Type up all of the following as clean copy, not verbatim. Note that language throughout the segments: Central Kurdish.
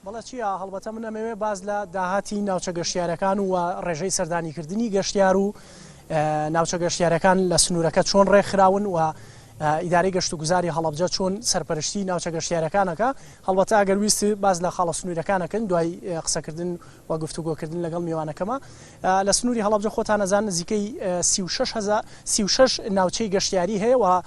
بەڵێ چیا، هەڵبەتە من ئەمەوێ باس لە داهاتی ناوچە گەشتیارەکان و ڕێژەی سەردانیکردنی گەشتیار و ناوچە گەشتیارەکان لە سنوورەکە چۆن ڕێکخراون و ئیدارەی گەشتوگوزاری هەڵەبجە چۆن سەرپەرشتی ناوچە گەشتیارەکان ئەکا. هەڵبەتە ئەگەر ویست باس لە خاڵە سنوورەکان ئەکەن دوای قسەکردن و گفتوگۆکردن لەگەڵ میوانەکەما. لە سنووری هەڵەبجە خۆتان ئەزان نزیکەی 36 هەزار 36 ناوچەی گەشتیاری هەیە و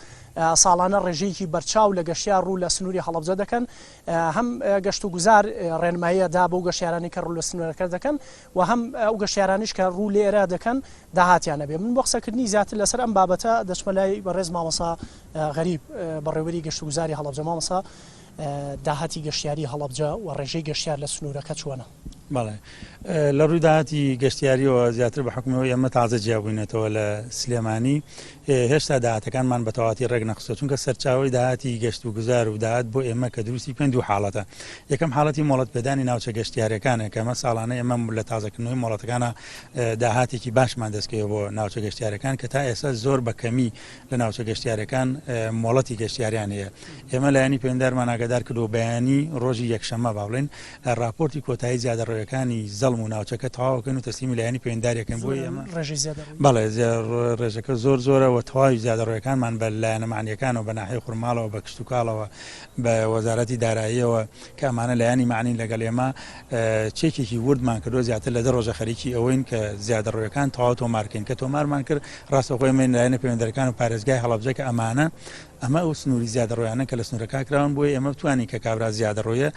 ساڵانە ڕێژەیەکی بەرچاو لە گەشتیار ڕوو لە سنووری هەڵەبجە دەکەن. هەم گەشتوگوزار ڕێنماییە دا بەو گەشتیارانەی کە ڕوو لە سنوورەکە دەکەن و هەم ئەو گەشتیارانیش کە ڕوو لێرە دەکەن داهاتیان هەبێ. من بۆ قسەکردنی زیاتر لەسەر ئەم بابەتە دەچمە لای بەڕێز مامۆستا غەریب بەڕێوەبەری گەشتوگوزاری هەڵەبجە. مامۆستا داهاتی گەشتیاری هەڵەبجە و ڕێژەی گەشتیار لە سنوورەکە چۆنە؟ بەڵێ لە ڕووی داهاتی گەشتیاریەوە زیاتر بە حکومەوەی ئێمە تازە جیابووینەتەوە لە سلێمانی هێشتا داهاتەکانمان بە تەواتی ڕێک نەخستووە چونکە سەرچاوەی داهاتی گەشت و گوزار و داهات بۆ ئێمە کە دروستی بکەین دوو حاڵەتە یەکەم حاڵەتی مۆڵەت پێدانی ناوچە گەشتیارەکانە کە ئەمە ساڵانە ئێمە لە تازەکردنەوەی مۆڵەتەکانە داهاتێکی باشمان دەستکەوێت بۆ ناوچە گەشتیارەکان کە تا ئێستا زۆر بە کەمی لە ناوچە گەشتیارەکان مۆڵەتی گەشتیاریان هەیە ئێمە لایەنی پەیوەندارمان ئاگادار کردو بەیانی ڕۆژی یەکشەممە با بڵێن ڕاپۆرتی کۆتایی زیادەڕەویەکانی زەڵم و ناوچەکە تەواوەکەن و تەسلیمی لایەنی پەیوەنددارەکەن بۆی ئێمە ڕێژەی زیادەڕەوی بەڵێ ڕێژەکە زۆر زۆرە و تەواوی زیادەڕەویەکانمان بە لایەنە مەعنیەکانەوە بە ناحیەی خورماڵەوە بە کشتوکاڵەوە بە وەزارەتی داراییەوە کە ئەمانە لایەنی مەعنین لەگەڵ ئێمە چێکێکی وردمان کردووە زیاتر لە دە ڕۆژە خەریکی ئەوەین کە زیادەڕەویەکان تەواو تۆمارکەین کە تۆمارمان کرد ڕاستەوخۆ ئێمە لایەنە پەیوەندەرەکان و پارێزگای هەڵەبجە کە ئەمانە ئەمە ئەو سنووری زیادەڕۆیانەن کە لە سنوورەکە کراون، بۆیە ئێمە بتوانین کە کابرا زیادەڕۆیە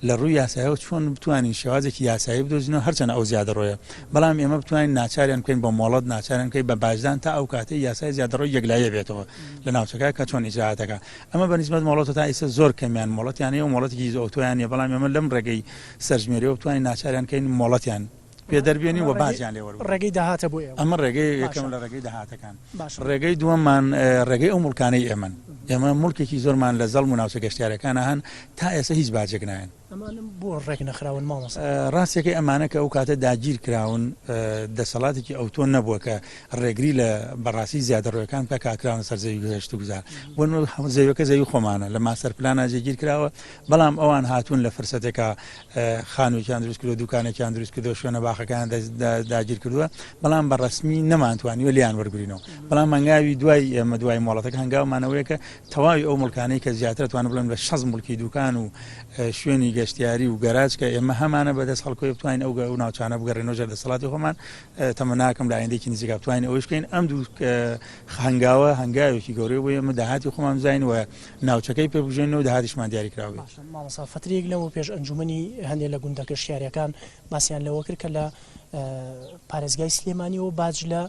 لە ڕووی یاسایەوە چۆن بتوانین شێوازێکی یاسایی بدۆزینەوە هەرچەنە ئەو زیادەڕۆیە بەڵام ئێمە بتوانین ناچاریان بکەین بە مۆڵەت ناچاریان بکەین بە باجدان تا ئەو کاتەی یاسای زیادەڕۆی یەکلاییە بێتەوە لە ناوچەکە کە چۆن ئیجرائاتەکە ئەمە بە نیسبەت مۆڵەتەوە تا ئیستا زۆر کەمیان مۆڵەتیان هەیە و مۆڵەتێکی ئەوتۆیان نییە بەڵام ئێمە لەم ڕێگەی سەرژمێریەوە بتوانین ناچاریان بکەین مۆڵەتیان پێ دەربێنین و باجیان لێ وەربگرین. ڕێگەی داهاتە بۆ ئێوە. ئەمە ڕێگەی یەکەم لە ڕێگەی داهاتەکان. ڕێگەی دووەممان ڕێگەی ئەو موڵکانەی ئێمەن. ئێمە موڵکێکی زۆرمان لە زەڵم و ناوچە گەشتیارەکانا هەن تا ئێستا هیچ باجێک نایەن. ئەمانە بۆ ڕێک نەخراون مامۆستا؟ ڕاستیەکەی ئەمانە کە ئەو کاتە داگیر کراون دەسەڵاتێکی ئەوتۆ نەبووە کە ڕێگری لە بەڕاستی زیادەڕۆیەکان بکا کە کراونە سەر زەوی گەشتوگوزار. بۆ نموونە زەویەکە زەوی خۆمانە لە ماستەر پلانا جێگیر کراوە بەڵام ئەوان هاتوون لە فرسەتێکا خانووێکیان دروست کردووە، دوکانێکیان دروست کردووە، شوێنە باخەکەیان داگیر کردووە، بەڵام بە ڕەسمی نەمانتوانیوە لێیان وەرگرینەوە. بەڵام هەنگاوی دوای ئێمە دوای مۆڵەتەکە هەنگاومان ئەوەیە کە تەواوی ئەو موڵکانەی کە زیاتر ئەتوانم بڵێم لە 60 موڵکی دوکان و شوێنی گەشتیاری و گەراج کە ئێمە هەمانە بەدەست خەڵکەوە بتوانین ئەو ئەو ناوچانە بگەڕێنەوە ژێر دەسەڵاتی خۆمان تەمەناکەم لە ئایندەیەکی نزیکا بتوانین ئەوەیش بکەین ئەم دوو هەنگاوە هەنگاوێکی گەورەیە بۆ ئێمە داهاتی خۆمان بزانین و ناوچەکەی پێ بژێنەوە داهاتیشمان دیاری کراو بێت. باشە مامۆستا فەترەیەک لەمەو پێش ئەنجومەنی هەندێک لە گوندە گەشتیاریەکان باسیان لەوە کرد کە لە پارێزگای سلێمانیەوە باج لە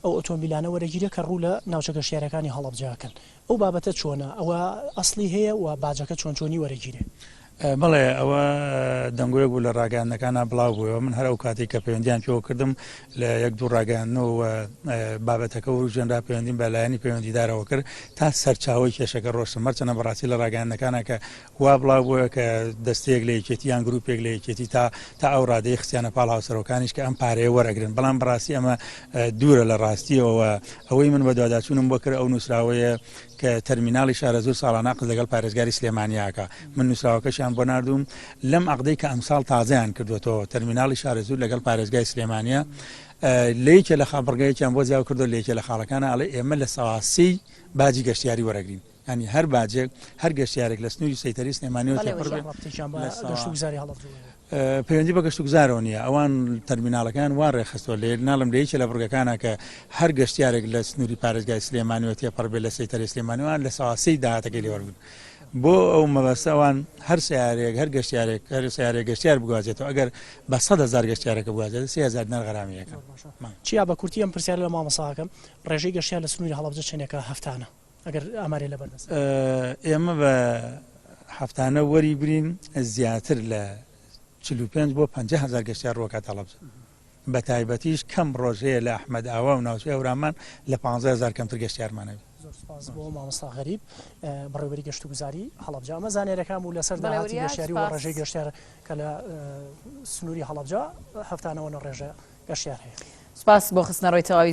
ئەو ئۆتۆمبیلانە وەرەگیرێ کە ڕوو لە ناوچە گەشتیارەکانی هەڵەبجە ئەکەن ئەو بابەتە چۆنە ئەوە ئەسڵی هەیە و باجەکە چۆن چۆنی وەرەگیرێ؟ بەڵێ ئەوە دەنگۆیەک بوو لە ڕاگەیاندنەکانا بڵاو بوویەوە، من هەر ئەو کاتەی کە پەیوەندیان پێوە کردم لە یەک دوو ڕاگەیاندنەوە و بابەتەکە وروژێنرا پەیوەندیم بە لایەنی پەیوەندیدارەوە کرد تا سەرچاوەی کێشەکە ڕۆشتم هەرچەنە بەڕاستی لە ڕاگەیاندنەکانا کە وا بڵاو بووە کە دەستەیەک لە یەکێتی یان گروپێک لە یەکێتی تا تا ئەو ڕادەیە خستیانە پاڵ هاوسەرۆکانیش کە ئەم پارەیە وەرئەگرن بەڵام بەڕاستی ئەمە دوورە لە ڕاستیەوە و ئەوەی من بەدواداچوونم بۆ کرد ئەو نووسراوەیە کە تەرمیناڵی شارەزوور ساڵانە عەقد لەگەڵ پارێزگاری سلێمانی ئەکا من نووسراوەکەشیان بۆ ناردووم لەم عەقدەی کە ئەمساڵ تازەیان کردووەتەوە تەرمیناڵی شارەزوور لەگەڵ پارێزگای سلێمانیە لە یەکێ لە خا بڕگەیەکیان بۆ زیاو کردو لە یەکێ لە خاڵەکانە ئەڵێ ئێمە لە سەواسێی باجی گەشتیاری وەرەگرین ینی هەر باجێک هەر گەشتیارێک لە سنووری سەیتەری سلێمانیەوە تێپەڕ بێ لە سەوا پەیوەندی بە گەشتوگوزارەوە نییە، ئەوان تەرمیناڵەکەیان وا ڕێکخستووە، لە ناڵێم لە یەکێ لە بڕگەکانا کە هەر گەشتیارێک لە سنووری پارێزگای سلێمانیەوە تێپەڕ بێت لە سەیتەرەی سلێمانیەوە لە سەوا سێی داهاتەکەی لێ وەربگرن. بۆ ئەو مەبەستە ئەوان هەر سەیارەیەک هەر گەشتیارێک هەر سەیارەیەک گەشتیار بگوازێتەوە ئەگەر بە 100 هەزار گەشتیارەکە بگوازێتەوە 3000 دینار غەرامەی ئەکەن. زۆر باشە. چیا بە کورتی ئەم پرسیارە لە مامۆستا ئەکەم، ڕێژەی گەشتیار لە سنووری هەڵەبجە چەندێکە هەفتانە؟ ئەگەر ئامارێ لەبەر دەست. ئێمە بە هەفتانە وەری گرین زیاتر لە 45 بۆ 50 هەزار گەشتیار ڕووەکات هەڵەبجە بە تایبەتیش کەم ڕۆژ هەیە لە ئەحمەد ئاوا و ناوچەی هەورامان لە 15 هەزار کەمتر گەشتیارمان هەبێت. زۆر سوپاس بۆ مامۆستا غەریب بەڕێوەبەری گەشتوگوزاری هەڵەبجە. ئەمە زانیاریەکان بوو لەسەر داهاتی گەشتیاری و ڕێژەی گەشتیار کە لە سنووری هەڵەبجە هەفتانەوە نە ڕێژە گەشتیار هەیە. سوپاس بۆ خستنەڕووی تەواوی.